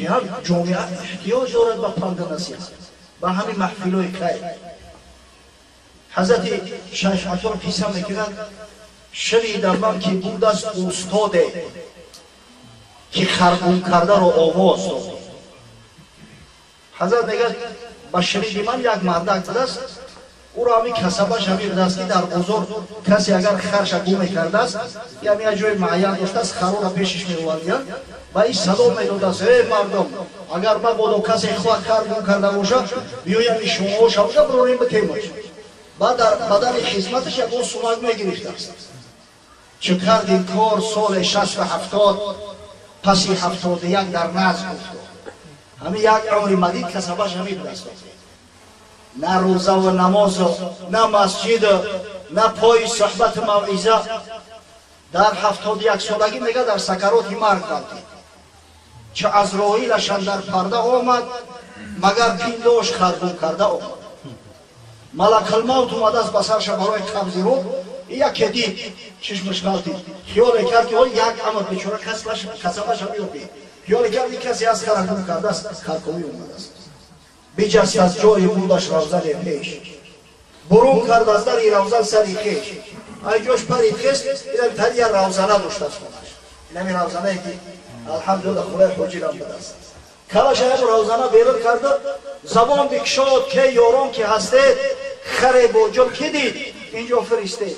Воқеан ҷомеа эҳтиёҷ дорад ба панду насиҳат, ба ҳамин маҳфилҳои хайр. Ҳазрати Шайх Атор қисса мекунад: шунидам ман ки будааст устоде ки харгум кардаро овоз дод. Ҳазрат мегӯяд ба шуниди ман як мардак будааст, ӯро ҳамин касабаш ҳамин будааст ки дар бозор касе агар харша гум мекардааст, ям як ҷои муайян доштааст, хароро пешиш меовардиянд ва ин садо медодааст: эй мардум, агар мабодо касе хоҳад хар гум карда бошад, биёям ин шумоҳоша боша, бирорем битемаш. Баъд дар бадали хизматаш ягон сумак мегирифтааст. Чӣ кард ин кор соли 60-70, паси 71 дар назм уфтод. Ҳамин як умри мадид касабаш ҳамин будааст. На рӯзаву намозу, на масҷиду, на пои суҳбату мавъиза. Дар 71 солагӣ мега дар сакароти марг ғалтид. Чӣ Азроилаш андар парда омад, магар пиндош харгум карда омад. Малакалмавт омадааст ба сарша барои қабзи рӯҳ, яке дид, чишмаш ғалтид, хиёле кард ки як амр бечора касабаша биёбед, хиёле кард ки касе аз харгум кардааст, харковӣ омадааст. Биҷаст аз ҷои будаш равзане пеш, бурун кард аз дари равзан сари хеш. Ай ҷош парид хест, инам тари як равзана доштааст хонаш, инами равзанае ки алҳамдулилла хулаи ҳоҷирам будааст. Калаша ҳамн равзана берун карда, забон бикшод: ке ёрон ки ҳастед, харе бо ҷол ки дид инҷо фиристед.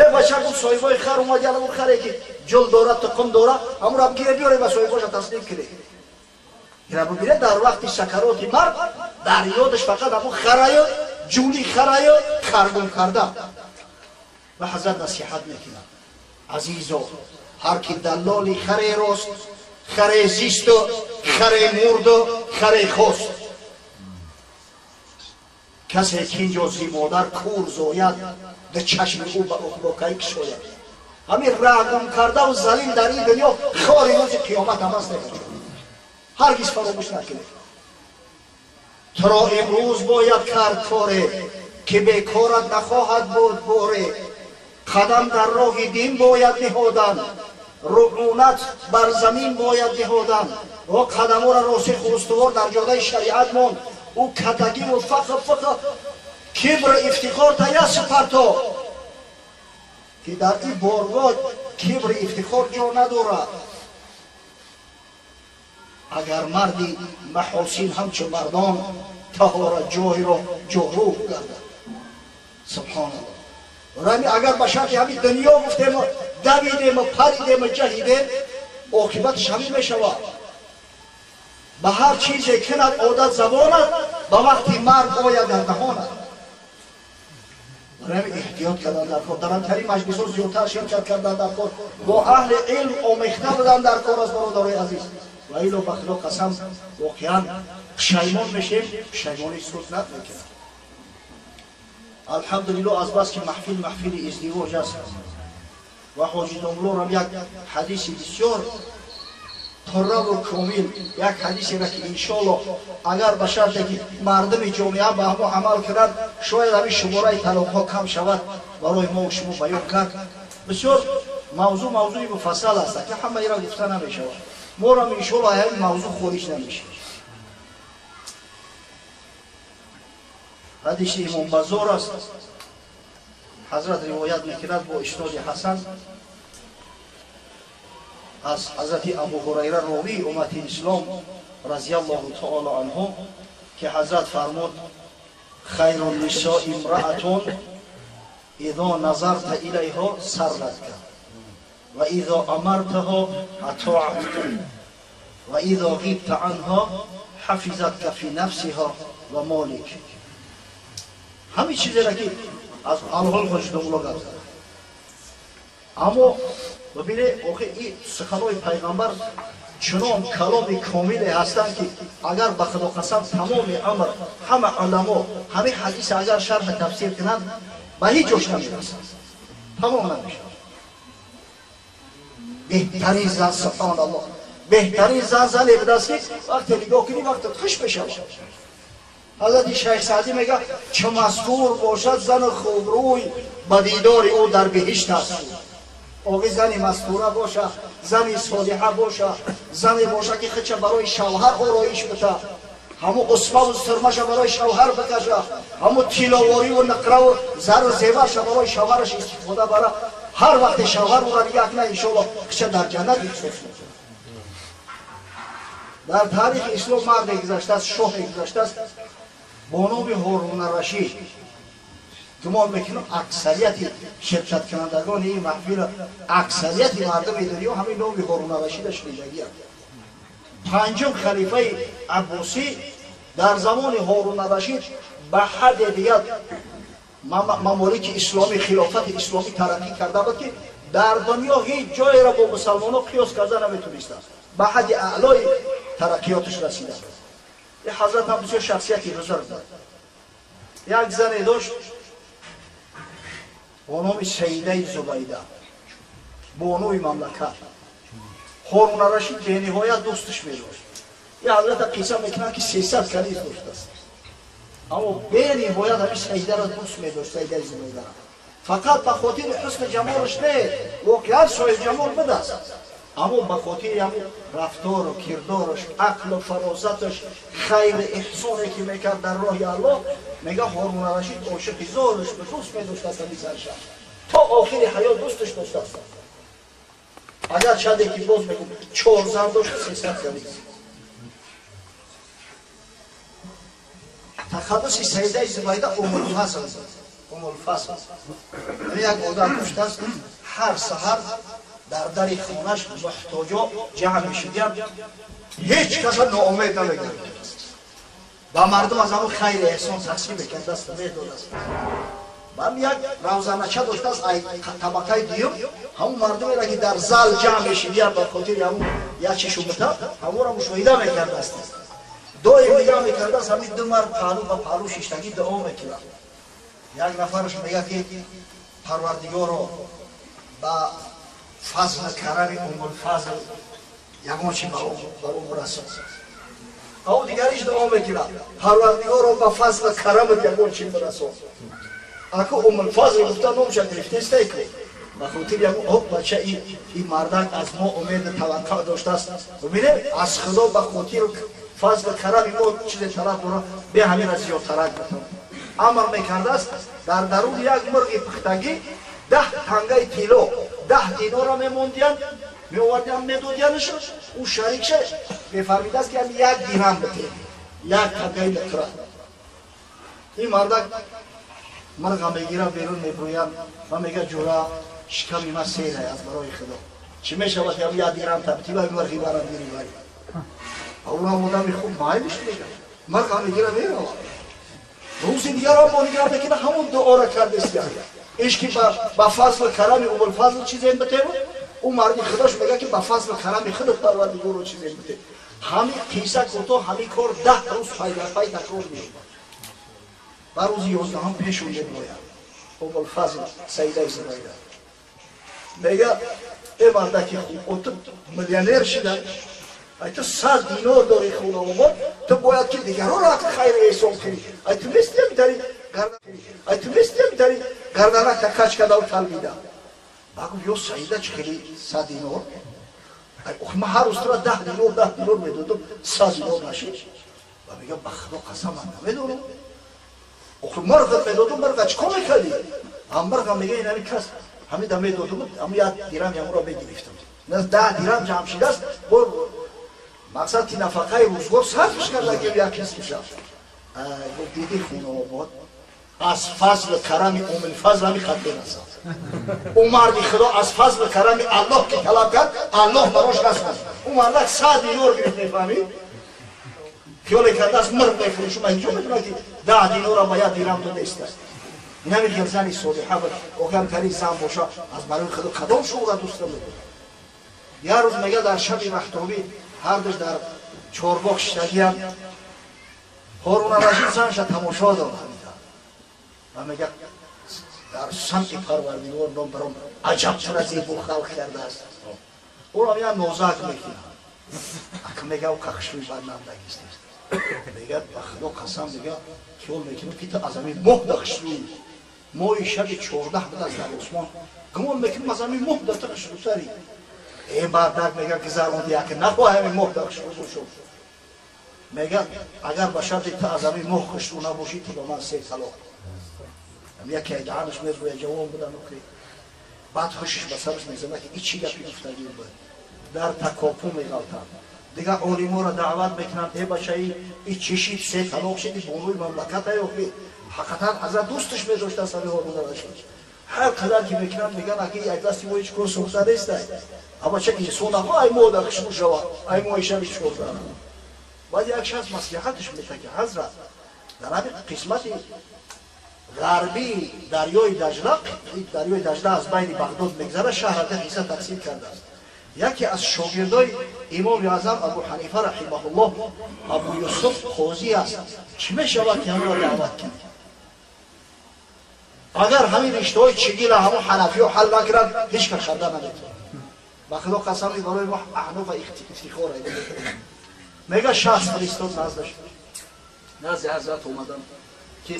Э бача гуфт соҳибои хар омад, яна гуфт харе ки ҷол дорад, туқум дорад, ҳамонро бигире биёре ба соҳибоша таслим кунед. Ина бибинед, дар вақти сакароти марг дар ёдаш фақат ҳамон хараю ҷули хараю харгум карда. Ва ҳазрат насиҳат мекунад: азизо, ҳар ки даллоли харе рост, харе зисту харе мурду харе хост. Касе ки инҷо зи модар кур зояд, ду чашми ӯ ба уқбокай кушояд. Ҳамин раҳгум кардаву залил дар ин дунё хори рӯзи қиёмат ҳам аст. Ҳаргиз фаромӯш накунед. Туро имрӯз бояд кард коре, ки бекорат нахоҳад буд боре. Қадам дар роҳи дин бояд ниҳодан, руъунат бар замин бояд ниҳодан. О қадамҳоро росиху устувор дар ҷодаи шариат монд. Ӯ катагиву фақр фиқр кибр ифтихор таяс парто, ки дар ин боргоҳ кибр ифтихор ҷо надорад. Агар марди маҳосин ҳамчун мардон таҳора ҷойро ҷорӯб гардад. Субҳоналлоҳ. Рами агар ба шарти ҳамин дунё гуфтему давидему паридему ҷаҳидем, оқибаташ ҳамин мешавад. Ба ҳар чизе кунад одат забонат, ба вақти марг ояд дар даҳонат. Барои эҳтиёт кардан дар кор, дар ҳамтарин маҷлисҳо зиёдтар ширкат кардан дар кор, бо аҳли илм омехта будан дар кор аст, бародарои азиз. Ва ило ба Худо қасам, воқеан пушаймон мешем, пушаймонӣ суд намекунад. Алҳамдулилло, азбаски маҳфил маҳфили издивоҷ аст ва ҳоҷи домлорам як ҳадиси бисёр пурраву комил, як ҳадисеро ки иншоалло агар ба шарте ки мардуми ҷомеа ба ҳамо амал кунад, шояд ҳамин шумораи талоқҳо кам шавад, барои мо шумо баён кард. Бисёр мавзӯъ мавзӯи муфассал аст, ки ҳамаиро гуфта намешавад. Морам иншоалло ҳамин мавзӯъ хориҷ намешавад. Ҳадиси Имом Базор аст. Ҳазрат ривоят мекунад бо исноди ҳасан аз ҳазрати Абу Ҳурайра, ровии уммати ислом разияллоҳу таоло анҳу, ки ҳазрат фармуд: хайру нисо имраатун изо назарта илайҳо сарратка ва изо амартаҳо атоатка ва изо ғибта анҳо ҳафизатка фи нафсиҳо ва молик. Ҳамин чизеро ки аз алҳол ҳоҷидомулло гап зад. Аммо бибине, охи ин суханои пайғамбар чунон каломи комиле ҳастанд, ки агар ба Худо қасам тамоми амр ҳама уламо ҳамин ҳадиса агар шарҳ тафсир кунанд, ба ҳеҷ ҷош намерасанд, тамом намешавад. Беҳтарин зан, субҳоналлоҳ, беҳтарин зан зане будааст, ки вақте нигоҳ кунӣ, вақтат хуш мешавад. Ҳазрати Шайх Саъдӣ мегӯяд: чу мастур бошад зану хубрӯй, ба дидори ӯ дар биҳишт аст. Оғи зани мастура боша, зани солиҳа боша, зане боша ки худша барои шавҳар ороиш бита, ҳамун усмаву сирмаша барои шавҳар бикаша, ҳамун тиловориву нақраву зару зеварша барои шавҳараш истифода бара. Ҳар вақте шавҳар ӯра нигоҳ кунад, иншоаллоҳ худша дар ҷаннат эҳсос мекунад. Дар таърихи ислом марде гузаштааст, шоҳе гузаштааст бо номи Ҳорун Рашид. Гумон мекунам аксарияти ширкаткунандагони ин маҳфил, аксарияти мардуми дунё ҳамин номи Ҳорун Рашида шунидагианд. Панҷум халифаи Аббосӣ дар замони Ҳорун Рашид ба ҳадде дигар мамолики исломӣ, хилофати исломӣ тараққӣ карда буд, ки дар дунё ҳеҷ ҷоеро бо мусалмонҳо қиёс карда наметонистанд. Ба ҳадди аълои тараққиёташ расида. Ин ҳазрат ҳам бисёр шахсияти бузург буд. Як зане дошт бо номи Саидаи Зубайда, бонуи мамлакат. Ҳорун Рашид бениҳоят дӯсташ медошт. Ин ҳазрата қисса мекунанд, ки 300 каниз доштааст, аммо бениҳоят ҳамин Саидаро дӯст медошт, Саидаи Зубайдаро. Фақат ба хотири ҳусни ҷамолаш не, воқеан соҳибҷамол будааст, аммо ба хотири ҳамин рафтору кирдораш, ақлу фарозаташ, хайри эҳсоне ки мекард дар роҳи Аллоҳ, мега Ҳорун Рашид ошиқи зораш ба дӯст медоштааст ҳамин занша. То охири ҳаёт дӯсташ доштааст. Агар чанде ки боз мегӯм, 4 зан дошт, 300 каниз. Тахаллуси Саидаи Зубайда Умулфазл. Умулфазл. Як одат доштааст, ҳар саҳар дар дари хонаш муҳтоҷо ҷамъ мешудиянд, ҳеҷ каса ноумед намегардидааст. Ба мардум аз ҳамун хайри эҳсон тақсим мекард, даст медодааст. Баъд як равзанача доштааст табақаи дуюм, ҳамун мардумеро ки дар зал ҷамъ мешидиянд ба хотири ҳамун як чишу бута, ҳамонро мушоҳида мекардааст. Доим нигоҳ мекардааст, ҳамин ду мард паҳлӯ ба паҳлӯ шиштагӣ дуо мекунанд. Як нафараш мегӯяд, ки Парвардигоро, ба фазл карами Умулфазл ягон чи ба ӯ расон. Ав дигариш дуо мекунад, Парвардигоро, ба фазл карамат ягон чи бирасон. Аку Умулфазл гуфта номша гирифтестай ку, ба хотири ягон о бача ин мардак аз мо умеду таваққӯъ доштааст. Бубинед, аз Худо ба хотири фазл карами мо чизе талаб дорад, бе ҳаминро зиёдтарак битон. Амр мекардааст, дар даруни як мурғи пухтагӣ 10 тангаи тилло, 10 динорро мемондиянд, меовардиянд, медодиянаш, ӯ шарикша мефармидааст, ки ҳам 1 дирам битед, як тангаи нуқра. Ин мардак мурға мегирад, берун мебурӯяд ва мегӯяд: ҷура, шиками ман серай аз барои Худо. Чӣ мешавад, ки ҳам 1 дирам табтӣ ва мурғи барам гирӣ барӣ? Онам одами хуб майлиш мегӯяд, мурға мегирад, меравад. Рӯзи дигарам бо нигоҳ мекунад, ҳамон дуоро кардест. Иш ки ба фазл карами Умулфазл чизе битевад, ӯ марди худош мегӯяд, ки ба фазл карами худат Парвардигорро чизе бите. Ҳамин қисса кӯтоҳ, ҳамин кор 10 рӯз пай дар пай такрор меёбад. Ба рӯзи 11 пешон мебирояд Умулфазл Саидаи Зубайда. Мегӯяд: э мардаки хуб, ту миллионер шуда, ай ту 100 динор дори хунаобод, ту бояд ки дигаронро ҳаққи хайри эҳсон кунӣ. Ай ту нести ҳамитари ай ту нести ҳамитари гарданакта кач кардаву талбида. Ба гуфт: ё Саида, чӣ хели 100 динор? Охи ман ҳар рӯз тура 10 динор, 10 динор медодам, 100 динор нашид. Ба мегӯяд: ба Худо қасам, ман намедонам. Охи мурғат медодам, мурға чӣ кор мекардӣ? Ам мурға мегӯяд, ин ҳамин кас ҳамин да медодам, ҳамин 1 дирам ямуро мегирифтам. 10 дирам ҷамъ шидааст, бо мақсад ки нафақаи рӯзгор сарфш карда, ки як қисмша. Гуфт: диди хунаобод, аз фазли карами Умулфазл ҳамин хат мерасад. Ӯ марди Худо аз фазли карами Аллоҳ ки талаб кард, Аллоҳ барош расонд. Ӯ мардак 100 динор гирифт, мефаҳмӣ? Хиёле кардааст мурғ мефурӯшум, ман ҳеҷ медонам ки 10 динорро ба 1 дирам додааст. Ин ҳамин хел зани солиҳа буд. Охирам тари зан боша, аз барои Худо кадом шуура дӯст намедорад. Як рӯз мегӯяд, дар шаби маҳтобӣ ҳардуш дар чорбоғ шиштагиям, Ҳорун Рашид занша тамошо дорад ва мегӯяд: дар самти Парвардигор ном баром аҷаб тура зебо халқ кардааст. Ӯро як нозак мекунад. Ака мегӯяд, ӯ кахшӯи бад нандагист. Мегӯяд: ба Худо қасам, мегӯяд, хиёл мекунам ки ту аз ҳамин моҳ да хушрӯӣ. Моҳи шаби 14 будааст дар осмон, гумон мекунам аз ҳамин моҳ да ту хушрӯтарӣ. Э мардак мега гузаронди яке нахоҳ ҳамин моҳ дар хушрӯ шуд. Мега агар ба шарти ту аз ҳамин моҳ хушрӯ набошӣ, ту ба ман се талоқ. Яке даҳанаш мезгӯяд ҷавон будан охи. Баъд хушиш ба сараш мезанад ки и чӣ гапи гуфтагӣ буд. Дар такопу меғалтанд. Дигар олиморо даъват мекунанд, э бачаи и чӣ шид, се талоқ шиди, бонуи мамлаката ёхи. Ҳақиқатан аза дӯсташ медоштааст ҳамин Ҳорун Рашид. Ҳар қадар ки мекунанд, мегӯянд аки як дасти мо ҳеҷ кор сохта нестай. Ама ча инсон нахоҳ ай моҳ дар хушбӯ шавад, ай моҳи шаби чорда. Баъд як шахс маслиҳаташ метад ки ҳазрат, дар ҳамин қисмати ғарбии дарёи Даҷла, дарёи Даҷла аз байни Бағдод мегзарад, шаҳра ду ҳисса тақсим кардааст. Яке аз шогирдои имоми аъзам Абу Ҳанифа раҳимаҳуллоҳ Абу Юсуф қозӣ аст. Чӣ мешавад ки ҳамро даъват кунем? Агар ҳамин риштаҳои чигила ҳамон ҳанафиҳо ҳал накунанд, ҳеҷ кас карда наметавонад. Ба худо қасам, барои мо аҳнофа ифтихор. Мега шахс фиристод наздаш, назди ҳазрат омадам ки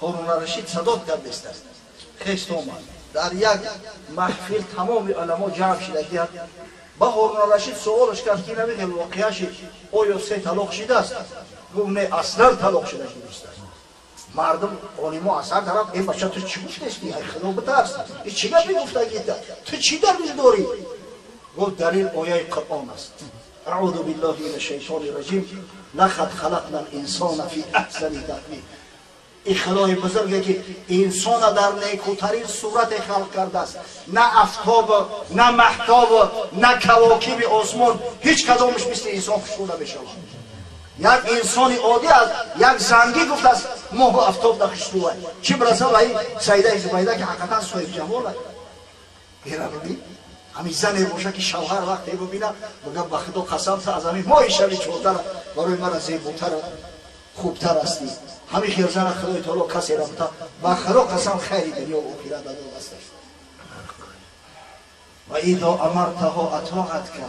Ҳорун Рашид садод кардестааст. Хест омад. Дар як маҳфил тамоми уламо ҷамъ шидагият. Ба Ҳорун Рашид суолаш кард ки намихел воқеа шид, оё се талоқ шидааст? Гуфт не, аслан талоқ шида нестааст. Мардум олимо аз ҳар тараф, э бача, ту чӣ гуфтести? Ай худо битарс, и чӣ гапи гуфтагита? Ту чӣ далил дорӣ? Гуфт далил ояи Қуръон аст. Аъузу биллаҳи мина шайтони раҷим, лақад халақна л-инсона фи аҳсани тақвим. И худои бузурге ки инсона дар некӯтарин сурате халқ кардааст, на афтобу на маҳтобу на кавокиби осмон ҳеҷ кадомаш мисли инсон хушрӯ намешавад. Як инсони оддӣ аз як зангӣ гуфтааст моҳу афтоб да хушрӯвай, чӣ бираса ба ин Саидаи Зубайда ки ҳақиқатан соҳибҷамола. Ира бибин, ҳамин зане боша ки шавҳар вақте бибина, бигӯяд ба худо қасам, ту аз ҳамин моҳи шаби чордара барои мара зеботар, хубтар ҳастӣ. Ҳамин хел зана худои таоло касеро бута, ба худо қасам, хайри дунё охират дадо дасташ. Ва изо амартаҳо атоатка.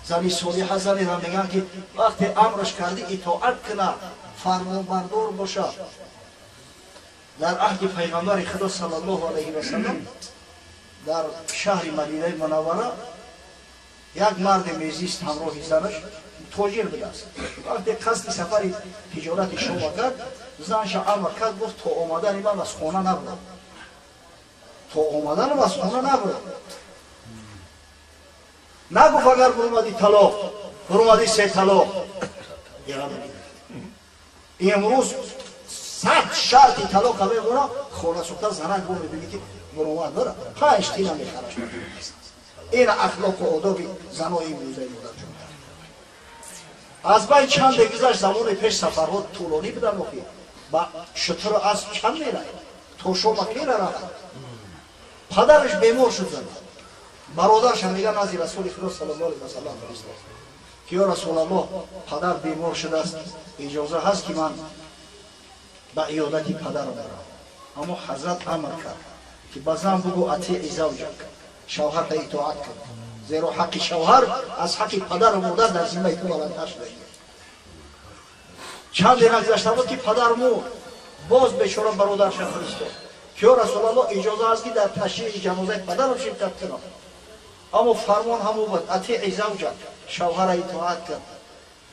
Зани солиҳа занеро мегӯянд ки вақте амраш кардӣ итоат кунад, фармонбардор бошад. Дар аҳди пайғамбари худо саллаллоҳу алайҳи васаллам дар шаҳри Мадинаи Мунаввара як марде мезист ҳамроҳи занаш, тоҷир будааст. Вақте қасди сафари тиҷорати шома кард, занша амр кард, гуфт то омадани ман аз хона набур, то омаданам аз хона набур. Нагуфт агар буромадӣ талоқ, буромадӣ се талоқ. Имрӯз 100 шарти талоқа мегӯра, хона сӯхта занак бо мебинӣ ки буромад дора, панҷ тина мехараш. Ин ахлоқу одоби занои имрӯзаи модарҷон. Аз байн чанде гузашт, замони пеш сафарҳо тӯлонӣ буданд, охи ба шутуру асп чанд меравад, то шома кера равад. Падараш бемор шуд, зана бародарша мега назди расули худо саллаллоҳу алайҳи васаллам фиристод ки ё расулаллоҳ, падар бемор шудааст, иҷоза ҳаст ки ман ба иёдати падарам барам? Аммо ҳазрат амр кард ки ба зан бугӯ атиъи завҷак, шавҳарта итоат кун, зеро ҳаққи шавҳар аз ҳаққи падару модар дар зиммаи ту баландтар шуда. Чанде нагузашта буд ки падар мурд. Боз бечора бародарша фиристод ки ё расулаллоҳ, иҷоза ҳаст ки дар ташйиъи ҷанозаи падарам ширкат кунам? Аммо фармон ҳамон буд, атиъи завҷак, шавҳара итоат кард.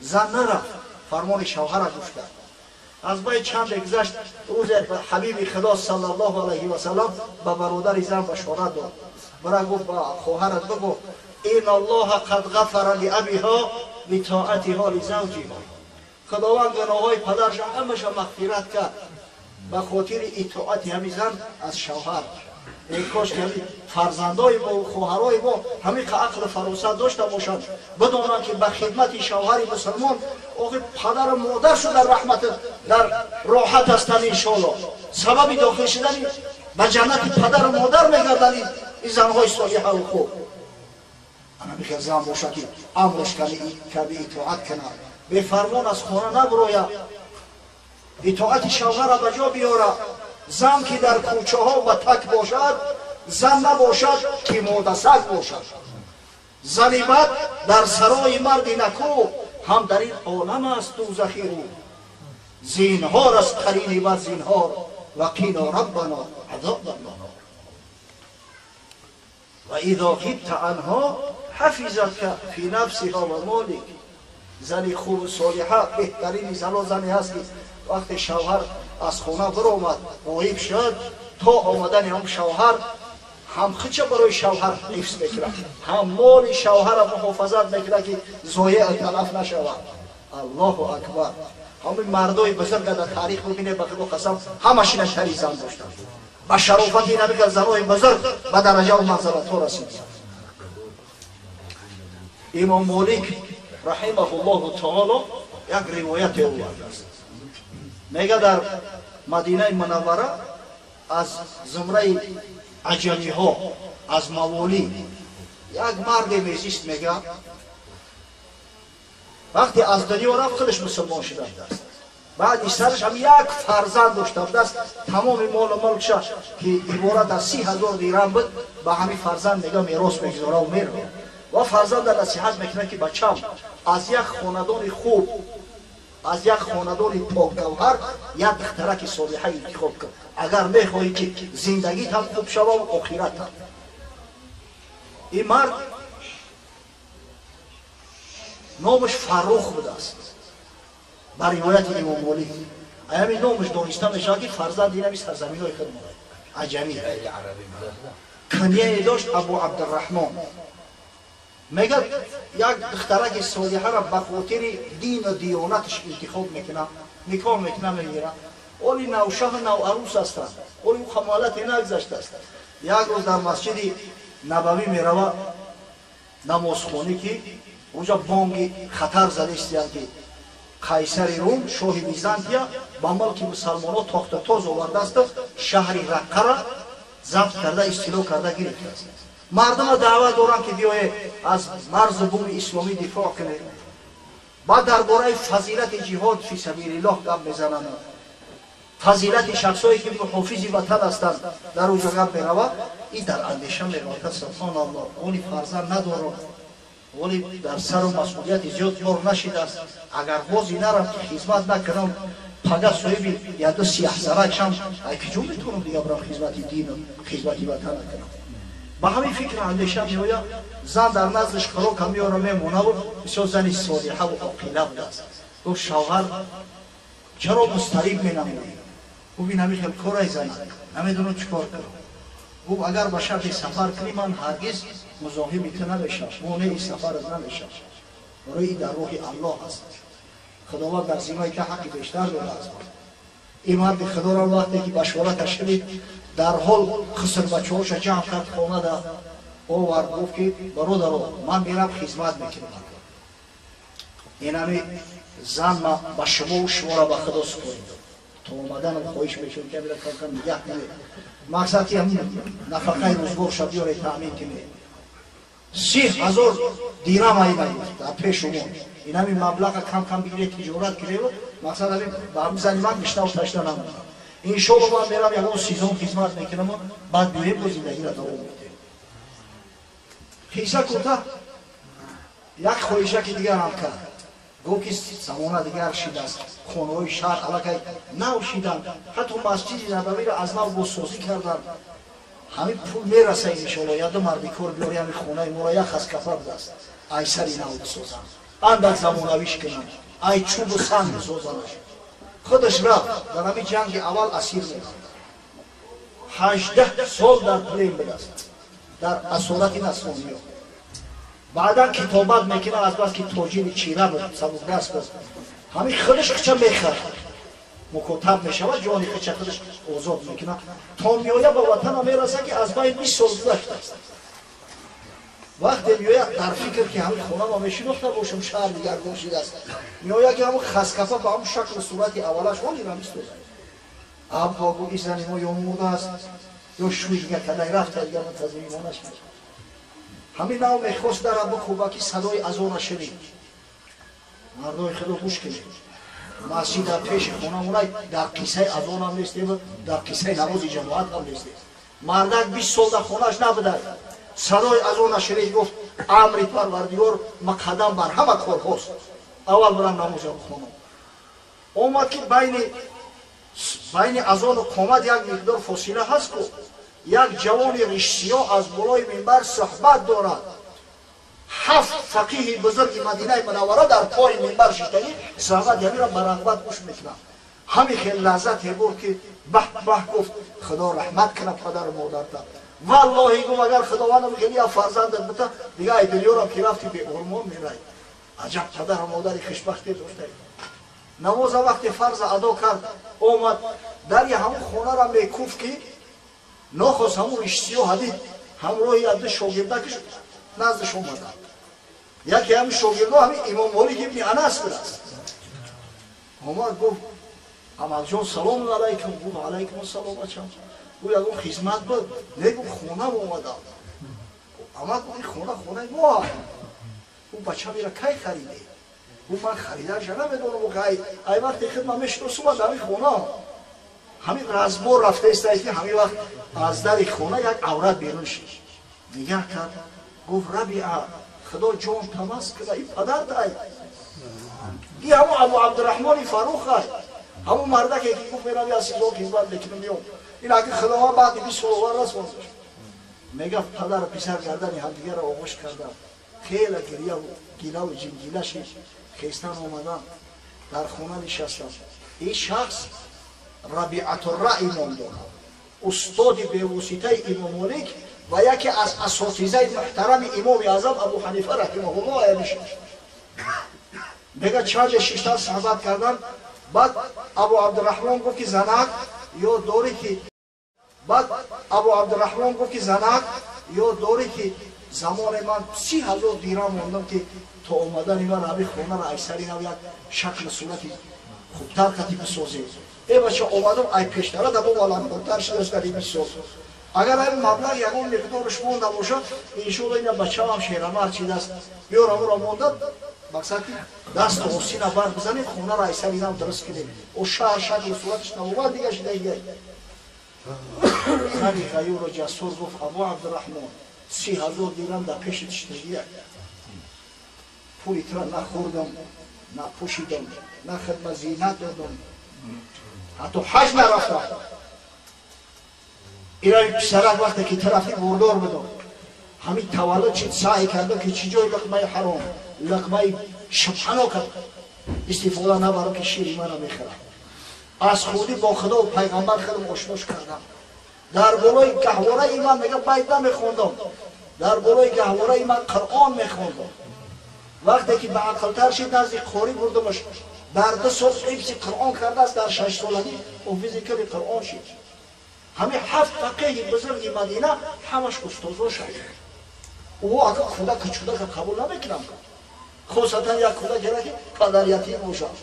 Зан нарафт, фармони шавҳара гӯш кард. Аз бай чанде гузашт, рӯзе ҳабиби худо саллаллоҳу алайҳи васаллам ба бародари зан башорат дод. Бара гуфт ба хоҳарат бигӯ ин аллоҳа қад ғафара лиабиҳо битоатиҳо лизавҷиҳо. Худованд гуноҳҳои падарша ҳамаша мағфират кард ба хотири итоати ҳамин зан аз шавҳар. Эй кош ки ҳамин фарзандои мо, хоҳарои мо ҳамин ақлу фаросат дошта бошанд, бидонанд ки ба хидмати шавҳари мусулмон охи падару модар шуда раҳмат дар роҳат ҳастанд. Иншоалло сабаби дохил шудани ба ҷаннати падару модар мегарданд ин занҳои солиҳаву хуб. Ана михел зан боша ки амраш карди итоат кунад, бефармон аз хона набурояд, итоати шавҳара ба ҷо биёрад. Зан ки дар кӯчаҳо ба так бошад, зан набошад ки модасаг бошад. Зани бад дар сарои марди накӯ ҳам дар ин олам аст дӯзахи ӯ. Зинҳор аз қарини бад зинҳор, ва қино раббано азоба ннор. Ва изо ғибта анҳо ҳафизатка фи нафсиҳа ва молик. Зани хубу солиҳа беҳтарини зано зане ҳаст ки вақте шавҳар аз хона биромад, ғоиб шуд, то омадани ҳам шавҳар ҳам хича барои шавҳар ҳифз мекунад, ҳам моли шавҳара муҳофазат мекунад ки зоеъ талаф нашавад. Аллоҳу акбар. Ҳамин мардои бузурга дар таърих бибинед, ба худо қасам, ҳамашина шари зан доштанд. Ба шарофати инамика занои бузург ба дараҷаву манзалатҳо расиданд. Имом Молик раҳимаҳуллоҳу таоло як ривояте овардааст. Мега дар Мадинаи Мунаввара аз зумраи аҷамиҳо, аз маволӣ як марде мезист. Мега вақте аз дунё рафт, худаш мусулмон шуда будааст. Баъди сараш ҳам як фарзанд дошта будааст. Тамоми молу мулкша ки иборат аз 30 000 дирам буд, ба ҳамин фарзанд мега мерос мегузораву меравад ва фарзанда насиҳат мекунад ки бачам, аз як хонадони хуб, аз як хонадони покгавҳар як духтараки солиҳа интихоб кун, агар мехоҳӣ ки зиндагит ҳам хуб шававу охиратам. Ин мард номаш Фаррух будааст. Ба ривояти имом Молик аями номаш дониста мешавад ки фарзанди инами сарзаминҳои худ морад аҷамӣ. Кунияе дошт, Абу Абдурраҳмон. Мегӯяд, як духтараки солиҳаро ба хотири дину диёнаташ интихоб мекунад, никоҳ мекунад, мегирад. Оли навшаҳу наварӯс ҳастанд, оли ӯ хамолате нагузаштааст. Як рӯз дар Масҷиди Набавӣ мерава намозхонӣ ки онҷа бонги хатар задистиянд ки Қайсари Рум, шоҳи Византия, ба мулки мусалмонҳо тохтатоз овардааст, шаҳри Раққара забт карда, истило карда гирифтааст. Мардума даъват доранд ки биёед, аз марзу буми исломӣ дифоъ кунед. Баъд дар бораи фазилати ҷиҳод фи сабилиллоҳ гап мезананд, фазилати шахсое ки муҳофизи ватан ҳастанд дар оҷа гап меравад. И дар андеша меравад: субҳоналлоҳ, оли фарзанд надорам, оли дар сару масъулияти зиёд бор нашидааст. Агар бози нарам ки хизмат накунам, пага соҳиби яду сияҳзарак шам, ай киҷо метавонам дига бирам хизмати дину хизмати ватан накунам? Ба ҳамин фикр андеша меояд. Зан дар наздаш хӯрока меора, мемонаву бисёр зани солиҳаву оқила будааст. Гуфт: шавҳар, чаро мустариб менамоӣ? Гуфт: ин ҳамин хел корай, занак, намедонам чӣ кор кунам. Гуфт: агар ба шарти сафар кунӣ, ман ҳаргиз музоҳими ту намешавам, монеи сафарат намешавам, барои ин дар роҳи Аллоҳ аст, Худованд дар зиммаи ту ҳаққи бештар додааст. Ин марди худоро вақте ки башората шунид, дарҳол хусрбачаҳоша ҷамъ кард, хонада овард, гуфт ки бародаро, ман мерам хизмат мекунам, инами зан ма ба шумову шуморо ба Худо супоридам. То омаданам хоҳиш мекунам ки амира камкам нигаҳ кунед, мақсад ки ҳамин нафақаи рӯзгорша биёре, таъмин кунед. 30 000 дирам айна гуфт дар пеш шумо, инами маблаға кам кам бигиред, тиҷорат кунед. Мақсад ҳамин ба ҳамин зани ман гишнаву ташна намонам. Иншолло, ман мерам ягон сезон хизмат мекунам, баъд биёем, бо зиндагиро давом медиҳем. Қисса кӯтаҳ, як хоҳишаки дигарам кард. Гуфт ки замона дигар шидааст, хонаҳои шаҳр аллакай нав шиданд, ҳатто Масҷиди Набавиро аз нав бозсозӣ карданд. Ҳамин пул мераса, иншолло, яду марди кор биёри, ҳамин хонаи моро як хаскафа будааст, ай сари нав бисозанд, андак замонавиш кунанд, ай чӯбу санг бисозанаш. Худаш рафт, дар ҳамин ҷанги аввал асир мешуд, 18 сол дар плен будааст, дар асорати насрониё. Баъдан китобат мекунад. Азбаски тоҷири чира буд, сабукдаст буд, ҳамин худаш хича мехарад, мукотаб мешавад, ҷони хича худаш озод мекунад. То меоя ба ватана мераса ки аз байни 20 сол гузаштааст. Вақте меояд, дар фикр ки ҳамин хонама мешинохта бошам, шаҳр дигаргун шидааст. Меояд ки ҳамун хаскафа ба ҳамун шаклу сурати аввалаш ҳолирам истодад. Аббо, гу, ин зани мо ё мурдааст, ё шӯи дига кадай рафта, дигар мунтазири мо нашид. Ҳамин нав мехост дара бикӯба ки садои азона шунид. Мардои худо, гӯш кунед, масҷид дар пеши хонамонай, дар қиссаи азонам нестем, дар қиссаи намози ҷамоат ҳам нестем. Мардак 20 сол дар хонааш набудад, садои азона шунид, гуфт: амри Парвардигор муқаддам бар ҳама корҳост, аввал бирам намоза бихонам. Омад ки байни азону қомат як миқдор фосила ҳаст ку, як ҷавони ришсиёҳ аз болои минбар суҳбат дорад. 7 фақиҳи бузурги Мадинаи Мунаввара дар пои минбар шиштагӣ суҳбат ҳамира ба рағбат гӯш мекунанд. Ҳамин хел лаззате бурд ки баҳ баҳ гуфт Худо раҳмат кунад падару модарта. Валлоҳи гуфт агар Худовандам хеле як фарзандат бита дига ай дунёрам ки рафти беормон мерай. Аҷаб падару модари хушбахте доштаи. Намоза вақте фарза адо кард омад дари ҳамун хонара мекуфт ки нохост ҳамун ришсиё ҳадид ҳамроҳи як шогирдакиш наздиш омаданд. Яке ҳамин шогирдо ҳамин Имом Молик ибни Анас будааст. Омад гуфт Амалҷон салому алайкум. Гуфт алайкум ассалом бачам. Гуфт ягон хизмат буд? Не, гуфт хонам омадам. Амал гуфт ин хона хонаи мо аст. Гуфт бачам ира кай хариде? Гуфт ман харидаша намедонам, ай вақте худ ман мешиносум дар ҳамин хона. Ҳамин разбор рафтаистае ки ҳамин вақт аз дари хона як аврат берун шид. Нигаҳ кард, гуфт Рабиа, Худо ҷон тамас кунад, ин падар дай. Ин ҳамун Абу Абдурраҳмони Фарух ай. Ҳамун мардаке ки гуфт мерам як сизо хизмат мекунам меом. Ин аги Худованд баъди 20 сол овар расондаш. Мегафт падару писар гардани ҳамдигарро оғӯш карданд. Хеле гиряву гилаву ҷингила шид. Хестан омадан, дар хона нишастанд. Ин шахс Рабиатурраъй ном дорад. Устоди бевоситаи Имом Молик ва яке аз асотизаи муҳтарами Имоми Аъзам Абу Ҳанифа раҳимаҳуллоҳ аями шид. Мега чанде шиштан суҳбат кардан, баъд Абу Абдурраҳмон гуфт ки занак ёд дорӣ ки баъд Абу Абдурраҳмон гуфт ки занак ёд дорӣ ки замоне ман 30,000 дирам мондам ки то омадани ман ҳамин хонаро ай сари нав як шаклу сурати хубтар қатӣ бисозем. Э бача омадам ай пештара да бо баландтар шудааст дар ин бисоз. Агар ҳамин маблағ ягон миқдораш монда бошад, иншоалло ина бачаам шерамард шидааст, биёрам ӯро монда, мақсад ки дасту осина бар бизанем, хонаро ай сари нав дуруст кунем. О шаҳр шаклу сураташ навовар дига шида. Зани ғаюру ҷасур гуфт Абу Абдурраҳмон, 30,000 дирам дар пеши тиштагия. Пули тура нахӯрдам, напӯшидам, на хидма зинат додам, ҳатто ҳаҷ нарафтам. Ираи писарак вақте ки ту рафтӣ бурдор будам. Ҳамин таваллуд чӣ саъй кардам ки чӣ ҷои луқмаи ҳаром, луқмаи шубҳанок истифода набарам ки шири мана мехӯрам. Аз худӣ бо Худо пайғамбар худам ошнош кардам. Дар болои гаҳвораи ман мега байт намехондам, дар болои гаҳвораи ман Қуръон мехондам. Вақте ки ба ақлтар шид назди қорӣ бурдамаш, дар 2 сол ҳифзи Қуръон кардааст, дар 6 солагӣ ҳофизи кали Қуръон шид. Ҳамин 7 фақиҳи бузурги Мадина ҳамаш устозо шуд. Ӯ ака кӯдака чудака қабул намекунам. Хосатан як кӯдакера ки падар ятим бошад.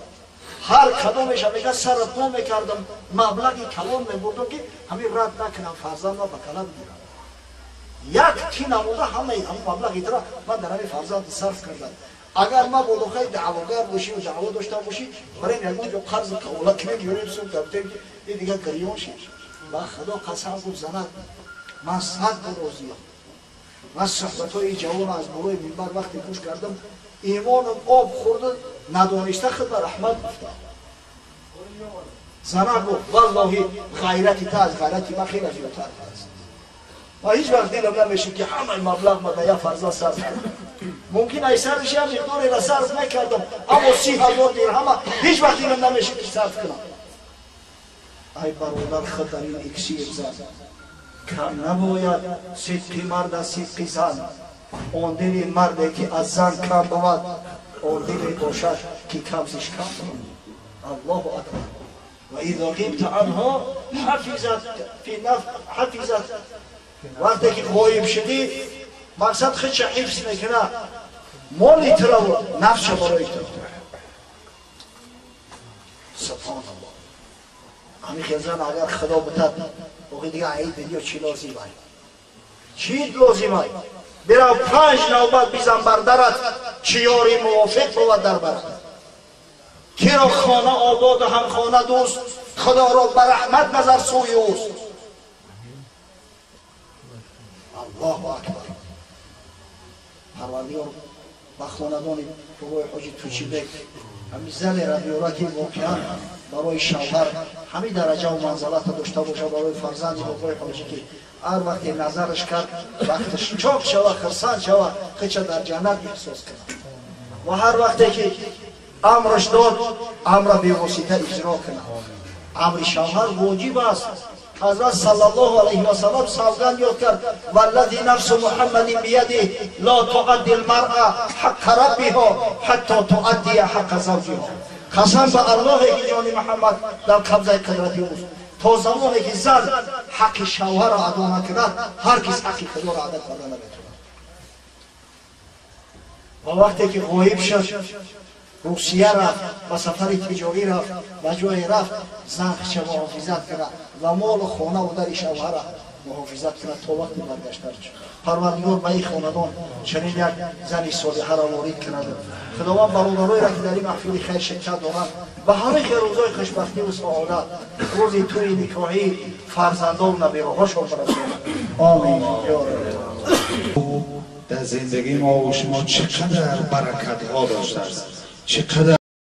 Ҳар кадомеша мега сара по мекардам, маблағи калон мебурдам ки ҳамин рад накунам, фарзандма ба кала бигирам. Як ти намуда ҳамаи ҳамин маблағи тра ман дар ҳамин фарзанд сарф кардам. Агар ма болохаи даъвогар бошӣ ва даъво дошта бошӣ, барем ягон ҷо қарзи қавола кунем, ёрем сум гафтем ки ин дига гирён шид. Ба Худо қасам гуфт занак, ман 100 бор розиям. Ман суҳбатҳои ҷавон аз болои минбар вақте гӯш кардам, имоном об хӯрду надониста худ ба раҳмат гуфтам. Занак гуфт валлоҳи ғайрати та аз ғайрати ман хеле зиёдтар аст. Ман ҳеҷ вақт дилам намешид ки ҳамаи маблағ ма дар як фарзанд сарф кунам. Мумкин ай сариш як миқдореро сарф мекардам, аммо 30,000 дирҳама ҳеҷ вақт дилам намешид ки сарф кунам. Ай бародар, худ дар ин иксир зан кам набояд сидқи мард аз сидқи зан. Он дили марде ки аз зан кам бувад, он диле бошад ки кам зиш кам бувад. Аллоҳу акбар. Ва изо ғибта анҳо ҳафизат. Вақте ки ғоиб шудӣ, мақсад худша ҳифз мекунад, моли тураву нафсша барои ту. Субҳоналлоҳ. Ҳамин хел зан агар Худо битад, охи дига аид дунё чӣ лозим ай? Чӣ лозим ай? Бирав 5 навбат бизан бар дарат, чӣ ёри мувофиқ бувад дар барат. Киро хона ободу ҳамхона дӯст, Худоро ба раҳмат назар сӯи ӯст. Аллоҳу акбар. Парвардигор ба хонадони бобои ҳоҷи Тучибек ҳамин занеро биёрад ки воқеан барои шавҳар ҳамин дараҷаву манзалата дошта бошад, барои фарзанди бобои ҳоҷӣ ки Ҳар вақте назараш кард, вақташ чок шава, хирсанд шава, хича дар ҷаннат эҳсос кунад. Ва ҳар вақте ки амраш дод, амра бевосита иҷро кунад. Амри шавҳар воҷиб аст. Ҳазрат саллаллоҳу алайҳи васаллам савганд ёд кард: валлази нафсу муҳаммадин бияди ла туадди лмаръа ҳаққа раббиҳо ҳатто туаддия ҳаққа завҷиҳо. Қасам ба Аллоҳе ки ҷони Муҳаммад дар қабзаи қудрати ӯст, то замоне ки зан ҳаққи шавҳарро адо накунад, ҳаргиз ҳаққи худоро адо карда наметавонад. Ва вақте ки ғоиб шуд, Русия рафт, ба сафари тиҷорӣ рафт, ба ҷое рафт, зан хича муҳофизат кунад ва молу хонаву дари шавҳара муҳофизат кунад то вақти баргаштанаш. Парвардигор ба ин хонадон чунин як зани солиҳаро ворид кунад. Худованд бародароеро ки дар ин маҳфили хайр ширкат доранд, ба ҳамаи хел рӯзҳои хушбахтиву саодат, рӯзи тӯи никоҳӣ, фарзандону набераҳошон барасонад. Омин. Дар зиндагии мо ва шумо чӣ қадар баракатҳо доштааст, чӣ қадар.